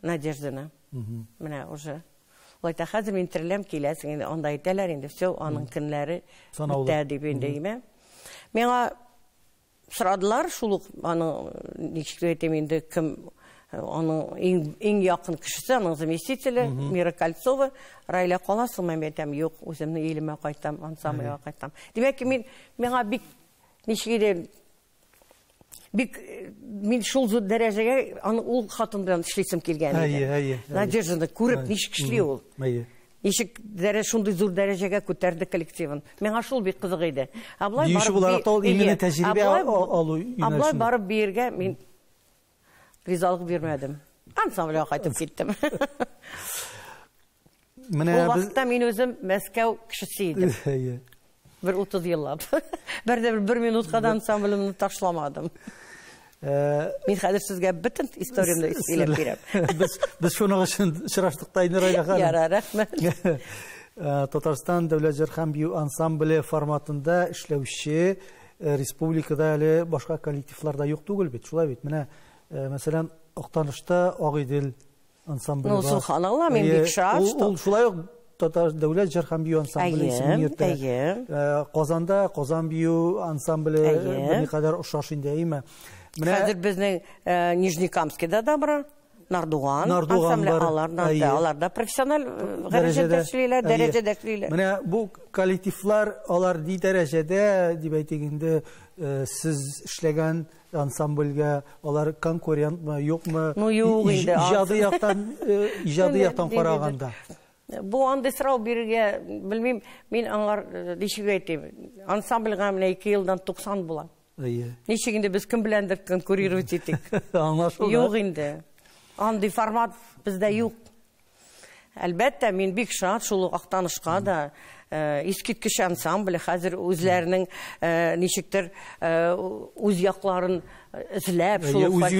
B: Надеждина. Менә уже. Ул әйтә, хәзер мин тереләм, киләсең инде, анда әйтәләр инде, все, аның көннәре бетә дип инде, әйме. Миңа сорадылар, шул ук аның, ничек дип әйтәм инде, кем аның иң якын кешесе, аның заместителе Мира Кольцова, Райлә каласыңмы? Мин әйтәм, юк, үземнең илемә кайтам, ансамбльгә кайтам. Димәк, мин миңа бик ничек иде, бик мин шул зур дәрәҗәгә аны ул хатын белән эшлисем килгән иде. Надежданы күреп ничек эшли ул. Ничек шундый зур дәрәҗәгә күтәрде коллективын. Миңа шул бик кызык иде.
A: Аблай барып именно тәҗрибә алу юнәлешендә.
B: Аблай барып биергә мин ризалык бирмәдем. Ансамбльгә кайтып киттем.
A: Менә
B: ул вакытта мин үзем Мәскәү кешесе идем. Бер 30 еллап. Бер дә бер минутка да ансамблемне ташламадым. Мин хәзер сезгә бөтен историямне сөйләп бирәм.
A: Без шуның өчен очраштык та инде, Райлә ханым.
B: Ярар, рәхмәт.
A: Татарстан дәүләт җыр һәм бию ансамбле форматында эшләүче республикада әле башка коллективлар да юк түгел бит, шулай бит. Менә, мәсәлән, Актанышта Агыйдел ансамбле бар.
B: Ну, субханалла, мин бик шат.
A: Ул шулай ук Татар дәүләт җыр һәм бию ансамбле исемен йөртә. Казанда Казан бию ансамбле берникадәр охшаш инде, әйме?
B: Хәзер безнең Нижнекамскида да бар, Нардуган ансамбле, алар да профессиональ дәрәҗәдә эшлиләр, дәрәҗәдә эшлиләр.
A: Менә бу коллективлар, алар ни дәрәҗәдә, дип әйтик инде, сез эшләгән ансамбльгә алар конкурентмы, юкмы?
B: Ну, юк инде.
A: Иҗади яктан караганда.
B: Бу андый сорау бирергә белмим, мин аңар ничек әйтим. Ансамбльгә менә 2 елдан 90 була. Ничек инде без кем беләндер конкурировать итик?
A: Аңлашылды.
B: Юк инде. Андый формат бездә юк. Әлбәттә, мин бик шат шул ук Актанышка да искиткеч ансамбль хәзер үзләренең ничектер үз якларын эзләп, шул ук үз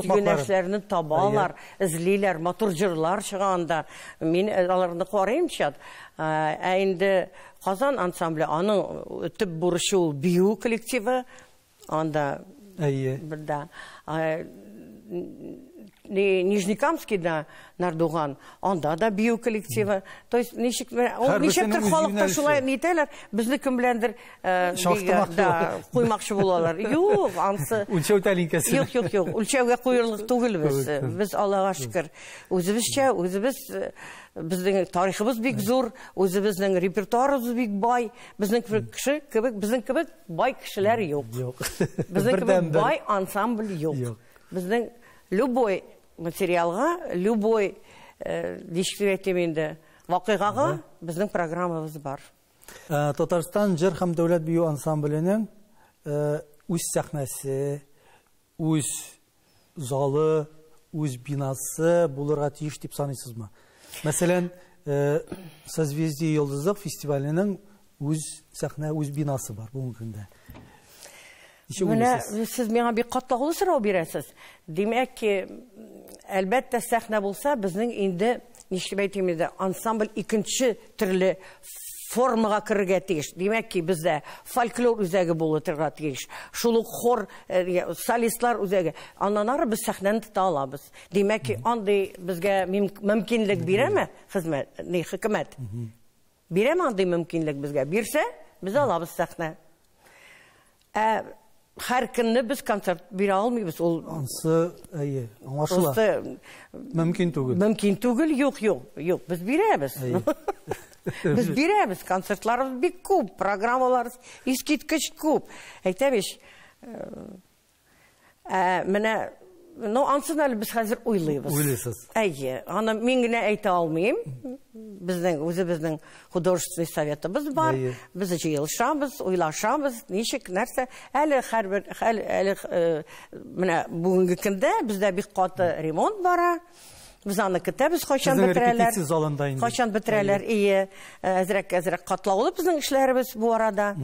B: юнәлешләрен табалар, эзлиләр, матур җырлар чыга анда. Мин аларны карыйм чат. Ә инде Казан ансамбле, аның төп бурычы ул бию коллективы. Анда бер Нижнекамскийда Нардуган, анда да бию коллективы. То есть ничек ничектер халыкта шулай нитәләр, безне кем беләндер куймакчы булалар. Юк, ансы
A: үлчәү тәлинкәсе.
B: Юк, юк, юк, үлчәүгә куерлык түгел без. Без Аллага шөкер, үзебезчә, үзебез безнең тарихыбыз бик зур, үзебезнең репертуарыбыз бик бай. Безнең кеше кебек, безнең кебек бай кешеләр юк. Безнең кебек бай ансамбль юк. Безнең любой материалга, любой ничек дип әйтим инде, вакыйгага безнең программабыз бар.
A: Татарстан җыр һәм дәүләт бию ансамбленең үз сәхнәсе, үз залы, үз бинасы булырга тиеш дип саныйсызмы? Мәсәлән, Созвездие Йолдызлык фестиваленең үз сәхнә, үз бинасы бар бүгенге көндә. Ничек
B: Менә
A: уйлыйсыз?
B: сез миңа бик катлаулы сорау бирәсез. Димәк ки, әлбәттә, сәхнә булса, безнең инде, нишләп әйтим инде, ансамбль икенче төрле формага керергә тиеш. Димәк ки, бездә фольклор үзәге булырга тиеш. Шул ук хор, солистлар үзәге. Аннан ары без сәхнәне тота алабыз. Димәк ки, андый безгә мөмкинлек бирәме хезмәт, ни, хөкүмәт? Бирәме андый мөмкинлек безгә? Бирсә, без алабыз сәхнә. Ә һәр көнне без концерт бирә алмыйбыз. Ул
A: Ансы, әйе, аңлашыла.
B: просто
A: Мөмкин түгел.
B: Мөмкин түгел, юк, юк, юк, без бирәбез.
A: Әйе.
B: Без бирәбез, концертларыбыз бик күп, программаларыбыз искиткеч күп. Әйтәм ич, менә, ну, ансын әле без хәзер уйлыйбыз.
A: Уйлыйсыз.
B: Әйе, аны мин генә әйтә алмыйм. Безнең үзебезнең художественный советыбыз бар.
A: Әйе.
B: Без җыелышабыз, уйлашабыз, ничек, нәрсә. Әле һәрбер, әле, менә бүгенге көндә бездә бик каты ремонт бара. Без аны көтәбез, кайчан
A: Сезнең
B: бетерәләр.
A: репетиция залында инде.
B: Кайчан бетерәләр, ие. Әзрәк, әзрәк катлаулы безнең эшләребез бу арада.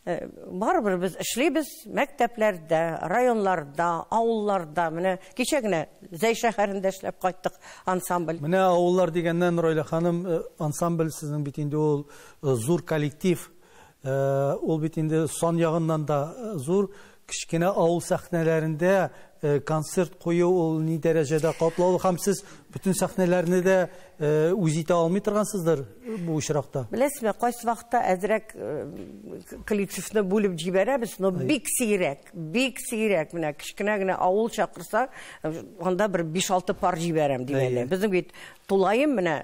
B: Барыбер без эшлибез мәктәпләрдә, районнарда, авылларда. Менә кичә генә Зәй шәһәрендә эшләп кайттык ансамбль.
A: Менә авыллар дигәннән, Райлә ханым, ансамбль сезнең бит инде ул зур коллектив. Ул бит инде сан ягыннан да зур. Кечкенә авыл сәхнәләрендә концерт кую ул ни дәрәҗәдә катлаулы һәм сез бөтен сәхнәләрне дә үз итә алмый торгансыздыр бу очракта.
B: Беләсезме, кайсы вакытта әзрәк коллективны бүлеп җибәрәбез, но бик сирәк, бик сирәк. Менә кечкенә генә авыл чакырса, анда бер биш-алты пар җибәрәм дип әле. Безнең бит тулаем менә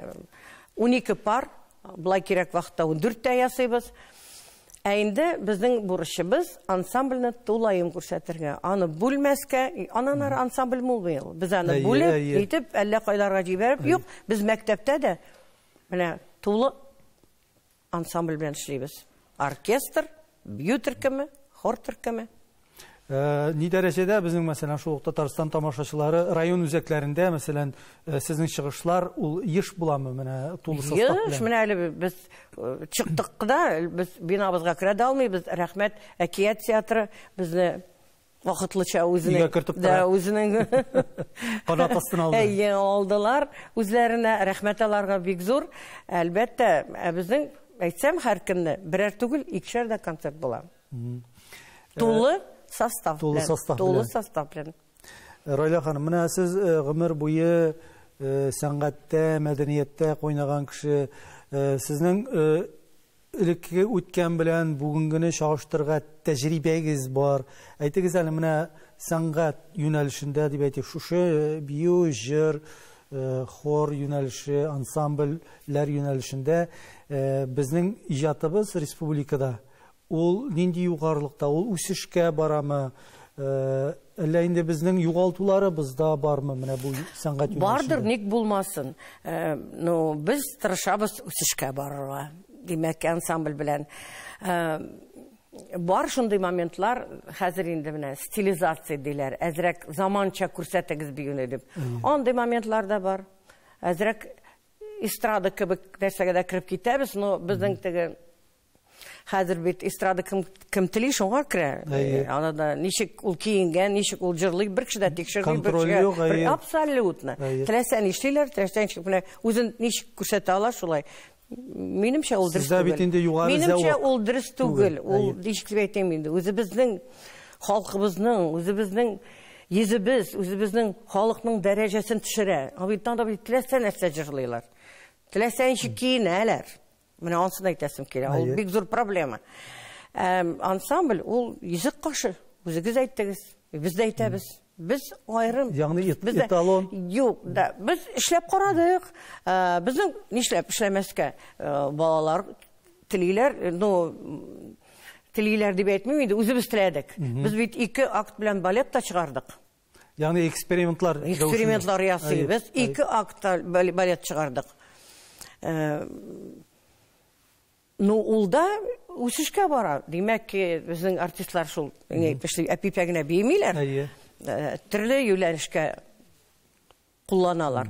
B: 12 пар, былай кирәк вакытта 14 тә ясыйбыз. Ә инде безнең бурычыбыз ансамбльне тулаем күрсәтергә. Аны бүлмәскә, аннан ары ансамбль булмый ул. Без аны бүлеп, итеп, әллә кайларга җибәреп, юк, без мәктәптә дә менә тулы ансамбль белән эшлибез. Оркестр, бию төркеме, хор төркеме.
A: Ни дәрәҗәдә безнең, мәсәлән, шул ук Татарстан тамашачылары район үзәкләрендә, мәсәлән, сезнең чыгышлар ул еш буламы менә тулы состав белән?
B: Еш, менә әле без чыктык да, без бинабызга керә дә алмыйбыз. Рәхмәт, Әкият театры безне вакытлыча үзенең
A: Өйгә кертеп
B: да,
A: тора.
B: үзенең
A: канат астына алды.
B: Әйе, алдылар үзләренә, рәхмәт аларга бик зур. Әлбәттә, безнең, әйтсәм, һәр көнне берәр түгел, икешәр дә концерт була. Тулы состав
A: Тулы
B: белән.
A: состав
B: Тулы
A: белән.
B: состав белән.
A: Райлә ханым, менә сез гомер буе сәнгатьтә, мәдәнияттә кайнаган кеше, сезнең элекке үткән белән бүгенгене чагыштырырга тәҗрибәгез бар. Әйтегез әле, менә сәнгать юнәлешендә дип әйтик, шушы бию, җыр, хор юнәлеше, ансамбльләр юнәлешендә безнең иҗатыбыз республикада ул нинди югарылыкта, ул үсешкә барамы? Әллә инде безнең югалтуларыбыз да бармы менә бу сәнгать юнәлешендә?
B: Бардыр, ник булмасын. Ну, без тырышабыз үсешкә барырга. Димәк, ансамбль белән. Бар шундый моментлар, хәзер инде менә стилизация диләр, әзрәк заманча күрсәтегез биюне дип. Андый моментлар да бар. Әзрәк эстрада кебек нәрсәгә дә кереп китәбез, но безнең теге хәзер бит эстрада кем тели шуңа керә. Аны да ничек ул киенгән, ничек ул җырлый, бер кеше дә тикшерми, бер
A: Контроль
B: кешегә
A: юк,
B: бер
A: әйе.
B: Абсолютно. Теләсә нишлиләр, теләсә ничек менә үзен ничек күрсәтә ала шулай. Минемчә ул дөрес
A: Сездә бит
B: түгел.
A: инде югары
B: Минемчә
A: зәвык
B: ул дөрес түгел.
A: түгел.
B: Ул ничек дип әйтәм инде, үзебезнең халкыбызның, үзебезнең йөзебез, үзебезнең халыкның дәрәҗәсен төшерә. Ә бит анда бит теләсә нәрсә җырлыйлар. Теләсә ничек киенәләр. Менә ансын әйтәсем килә. Ул бик зур проблема. Ансамбль ул йөзек кашы. Үзегез әйттегез, без дә әйтәбез. Без аерым.
A: Ягъни
B: Без дә
A: эталон.
B: Юк, да. Без эшләп карадык. Безнең нишләп эшләмәскә? Балалар телиләр, ну, телиләр дип әйтмим инде, үзебез теләдек. Без бит 2 акт белән балет та чыгардык.
A: Ягъни экспериментлар рәвешендә.
B: Экспериментлар ясыйбыз. 2 актта балет чыгардык. Ну, ул да үсешкә бара. Димәк ки, безнең артистлар шул, ни, эшли, әпипә генә беймиләр. Төрле юнәлешкә кулланалар.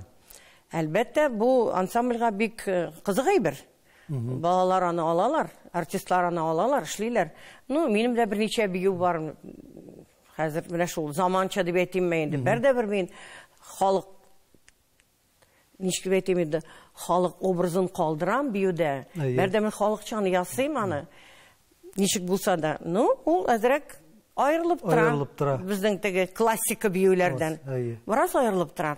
B: Әлбәттә, бу ансамбльгә бик кызык әйбер. Балалар аны алалар. Артистлар аны алалар, эшлиләр. Ну, минем дә берничә бию бар. Хәзер менә шул заманча дип әйтимме инде. Бер дә бер мин халык ничек дип әйтим инде, халык образын калдырам биюдә. Бер дә мин халыкчаны ясыйм аны. Ничек булса да. Ну, ул әзрәк аерылып тора.
A: Аерылып тора.
B: Безнең теге классика биюләрдән. Бераз аерылып тора.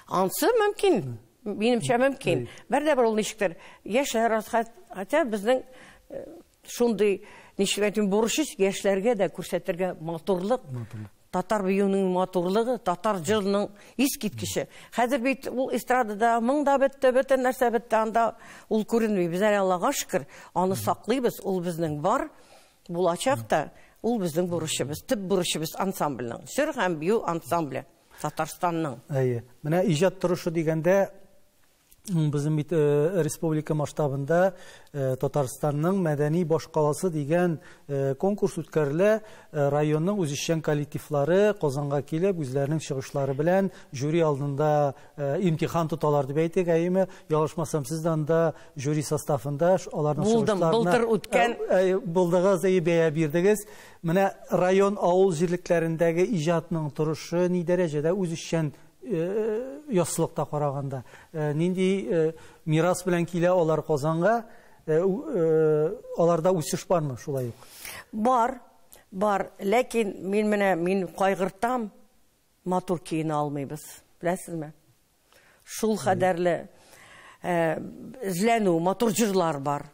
B: Ансы мөмкин. Минемчә мөмкин. Бер дә бер ул ничектер. Яшьләр аз, хотя безнең шундый, ничек әйтим, бурыч яшьләргә дә күрсәтергә матурлык. Татар биюенең матурлыгы, татар җырының искиткече. Хәзер бит ул эстрадада моң да бетте, бөтен нәрсә бетте, анда ул күренми. Без әле Аллага шөкер, аны саклыйбыз, ул безнең бар, булачак та, ул безнең бурычыбыз, төп бурычыбыз ансамбльнең. Җыр һәм бию ансамбле Татарстанның.
A: Әйе. Менә иҗат торышы дигәндә, безнең бит республика масштабында Татарстанның мәдәни башкаласы дигән конкурс үткәрелә. Районның үзешчән коллективлары Казанга килеп, үзләренең чыгышлары белән жюри алдында имтихан тоталар дип әйтик, әйеме? Ялгышмасам, сез дә анда жюри составында аларның
B: Булдым,
A: чыгышларына
B: былтыр үткән.
A: Булдыгыз, әйе, бәя бирдегез. Менә район авыл җирлекләрендәге иҗатның торышы ни дәрәҗәдә үзешчән яссылыкта караганда, нинди мирас белән килә алар Казанга, аларда үсеш бармы шулай ук?
B: Бар, бар, ләкин мин менә, мин кайгыртам, матур киенә алмыйбыз, беләсезме? Шул кадәрле эзләнү, матур җырлар бар,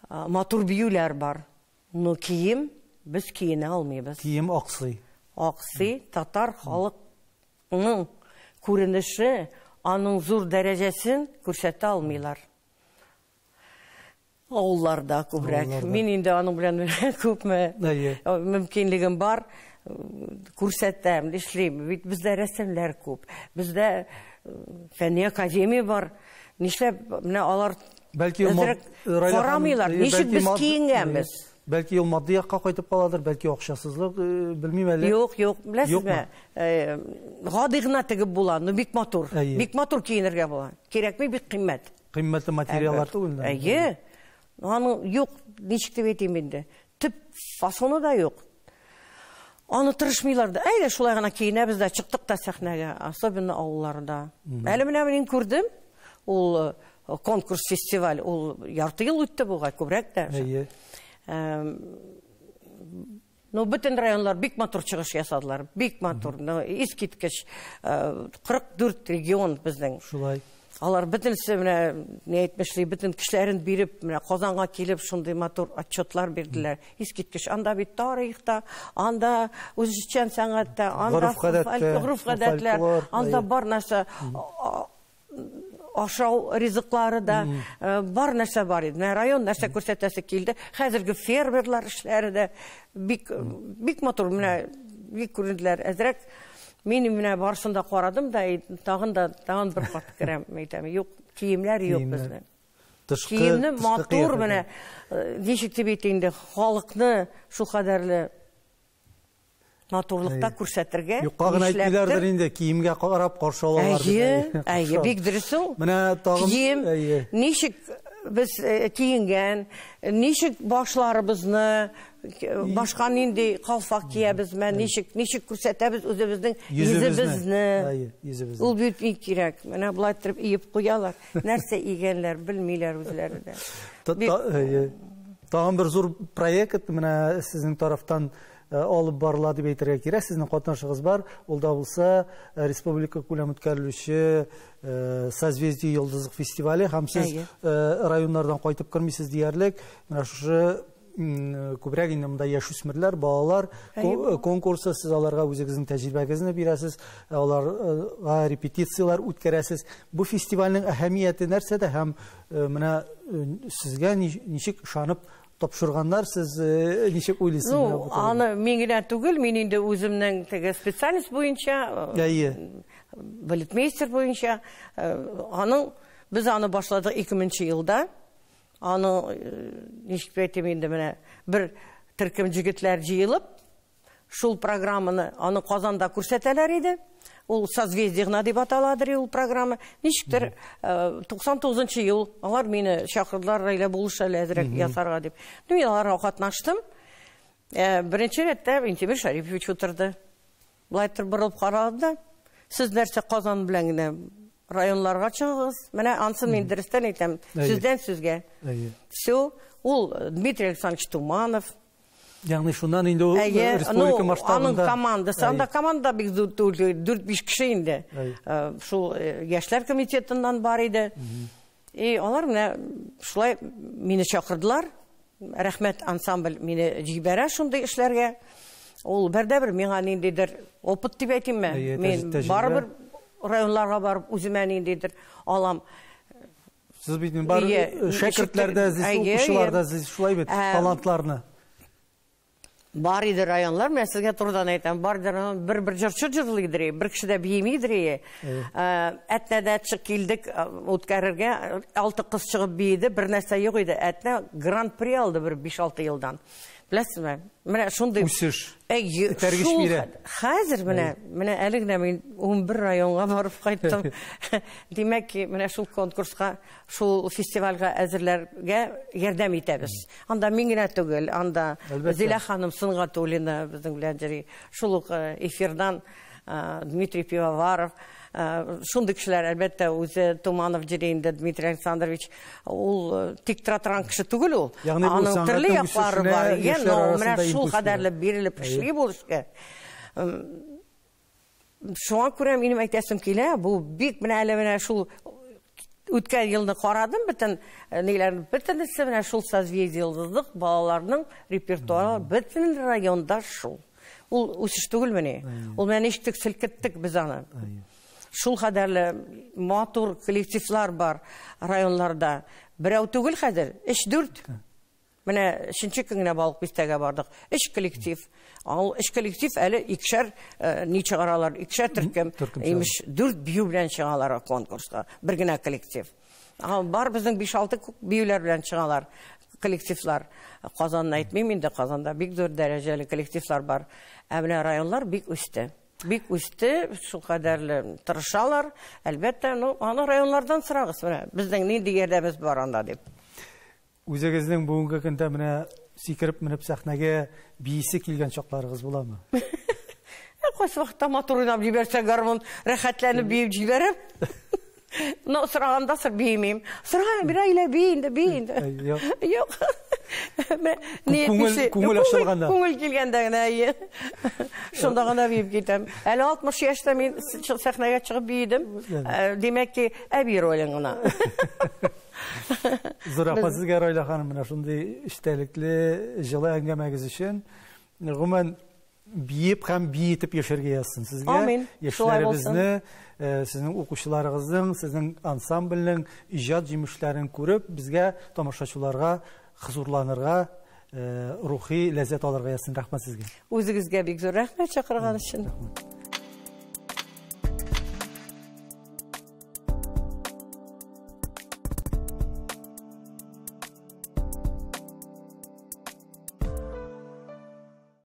B: матур биюләр бар. Но кием без киенә алмыйбыз.
A: Кием аксый.
B: Аксый, татар халыкның күренеше, аның зур дәрәҗәсен күрсәтә алмыйлар. Авылларда күбрәк. Мин инде аның белән күпме мөмкинлегем бар, күрсәтәм, эшлим. Бит бездә рәссамнар күп. Бездә фәнни академия бар. Нишләп менә алар
A: бәлки
B: карамыйлар, ничек без киенгәнбез?
A: Бәлки ул матди якка кайтып каладыр, бәлки акчасызлык, белмим әле.
B: Юк, юк, беләсезме? Гади гына тегеп була, но бик матур. Бик матур киенергә була. Кирәкми, бик кыйммәт.
A: Кыйммәтле материаллар түгел.
B: Әйе. Аның юк, ничек дип әйтим инде. Төп фасоны да юк. Аны тырышмыйлар да. Әйдә, шулай гына киенәбез дә, чыктык та сәхнәгә, особенно авылларда. Әле менә мин күрдем, ул конкурс, фестиваль, ул ярты ел үтте бугай, күбрәк тә.
A: Әйе.
B: Ну, бөтен районлар бик матур чыгыш ясадылар, бик матур, ну, искиткеч. 44 регион безнең.
A: Шулай.
B: Алар бөтенесе менә, ни әйтмешли, бөтен кешеләрен биреп, менә Казанга килеп шундый матур отчетлар бирделәр. Искиткеч. Анда бит тарихта, анда үзешчән сәнгатьтә, анда гореф-гадәтләр, анда бар нәрсә, ашау ризыклары да, бар нәрсә бар иде. Менә район нәрсә күрсәтәсе килде. Хәзерге фермерлар эшләре дә бик, бик матур, менә бик күренделәр. Әзрәк мин менә барысын да карадым да, тагын да, тагын бер кат керәм, әйтәм, юк, киемнәр юк безнең. Киемне матур менә, ничек дип әйтим инде, халыкны шул кадәрле матурлыкта күрсәтергә.
A: Юкка гына әйтмиләрдер инде, киемгә карап каршы алалар.
B: Әйе, әйе, бик дөрес ул.
A: Менә тагын
B: кием, ничек без киенгән, ничек башларыбызны, башка нинди калфак киябезме, ничек, ничек күрсәтәбез үзебезнең йөзебезне. Ул бит бик кирәк. Менә болай итеп иеп куялар. Нәрсә игәнләр, белмиләр үзләре дә.
A: Тагын бер зур проект менә сезнең тарафтан алып барыла дип әйтергә кирәк. Сезнең катнашыгыз бар. Ул да булса республика күләм үткәрелүче Созвездие йолдызлык фестивале һәм сез районнардан кайтып кермисез диярлек. Менә шушы күбрәк инде монда яшүсмерләр, балалар конкурсы, сез аларга үзегезнең тәҗрибәгезне бирәсез, аларга репетицияләр үткәрәсез. Бу фестивальнең әһәмияте нәрсәдә һәм менә сезгә ничек ышанып тапшырганнар, сез ничек уйлыйсыз?
B: Ну, аны мин генә түгел, мин инде үземнең теге специальность буенча, балетмейстер буенча, аның без аны башладык 2000 елда. Аны ничек әйтим инде, менә бер төркем җегетләр җыелып, Шул программаны аны Казанда күрсәтәләр иде. Ул «Созвездие» гына дип аталадыр ул программа. Ничектер 99 ел алар мине чакырдылар, Рәйлә, булыш әле әзрәк ясарга дип. Мин аларга катнаштым. Беренче рәттә Минтимер Шәрипович утырды. Былай торып борылып карады да, сез нәрсә Казан белән генә районнарга чыгыгыз. Менә ансын мин дөрестән әйтәм, сүздән сүзгә. Все, ул Дмитрий Александрович Туманов.
A: Ягъни шуннан инде ул республика масштабында.
B: Аның командасы, анда команда бик зур түгел, 4-5 кеше инде. Шул яшьләр комитетыннан бар иде. И алар менә шулай мине чакырдылар. Рәхмәт, ансамбль мине җибәрә шундый эшләргә. Ул бердә-бер миңа ниндидер опыт дип әйтимме? Мин барыбер районнарга барып үземә ниндидер алам.
A: Сез бит бар шәкертләр дә эзлисез, укучылар да эзлисез, шулай бит, талантларны.
B: Бар иде районнар, мен сезгә турыдан әйтәм, бар иде район, бер-бер җырчы җырлыйдыр, бер кеше дә биемидер. Әтнәдә чык килдек үткәрергә, 6 кыз чыгып биеде, бер нәрсә юк иде. Әтнә гран-при алды бер 5-6 елдан. Беләсезме? Менә шундый
A: үсеш. Этәргеч бирә.
B: Хәзер менә әле генә мин 11 районга барып кайттым. Димәк ки, менә шул конкурска, шул фестивальгә әзерләргә ярдәм итәбез. Анда мин генә түгел, анда Зилә ханым Сөнгатуллина безнең белән йөри. Шул ук эфирдан Дмитрий Пивоваров, шундый кешеләр, әлбәттә, үзе Туманов йөри инде, Дмитрий Александрович. Ул тик тора торган кеше түгел ул. Аның төрле яклары бар. Менә шул кадәрле бирелеп эшли бу эшкә. Шуңа күрә минем әйтәсем килә, бу бик менә әле менә шул үткән елны карадым, бөтен ниләрне, бөтенесе менә шул Созвездие Йолдызлык балаларның репертуары бөтен районда шул. Ул үсеш түгелмени? Ул менә ничек селкеттек без аны. Шул кадәрле матур коллективлар бар районнарда. Берәү түгел хәзер, 3-4. Менә өченче көн генә Балык Бистәгә бардык. 3 коллектив. Ул 3 коллектив әле икешәр ни чыгаралар, икешәр төркем. Имеш 4 бию белән чыгалар конкурска. Бер генә коллектив. Бар безнең 5-6 биюләр белән чыгалар коллективлар. Казанны әйтмим инде, Казанда бик зур дәрәҗәле коллективлар бар. Ә менә районнар бик үсте. Бик үсте, шул кадәрле тырышалар. Әлбәттә, ну, аны районнардан сорагыз, менә безнең нинди ярдәмебез бар анда дип.
A: Үзегезнең бүгенге көндә менә сикереп менеп сәхнәгә биисе килгән чакларыгыз буламы?
B: Кайсы вакытта матур уйнап җибәрсә гармун, рәхәтләнеп биеп җибәрәм. Но сораганда сыр биемим. Сораган бер айлә бии инде, бии инде. Юк.
A: Күңел ачылганда.
B: Күңел килгәндә генә, әйе. Шунда гына биеп китәм. Әле 60 яшьтә мин сәхнәгә чыгып биедем. Димәк ки, әби ролен гына.
A: Зур рәхмәт сезгә, Райлә ханым, менә шундый эчтәлекле, җылы әңгәмәгез өчен. Гомумән, биеп һәм биетеп яшәргә язсын сезгә.
B: Амин.
A: Яшьләребезне, сезнең укучыларыгызның, сезнең ансамбльнең иҗат җимешләрен күреп, безгә тамашачыларга хозурланырга, рухи ләззәт алырга язсын. Рәхмәт сезгә.
B: Үзегезгә бик зур рәхмәт чакырган өчен.
A: Рәхмәт.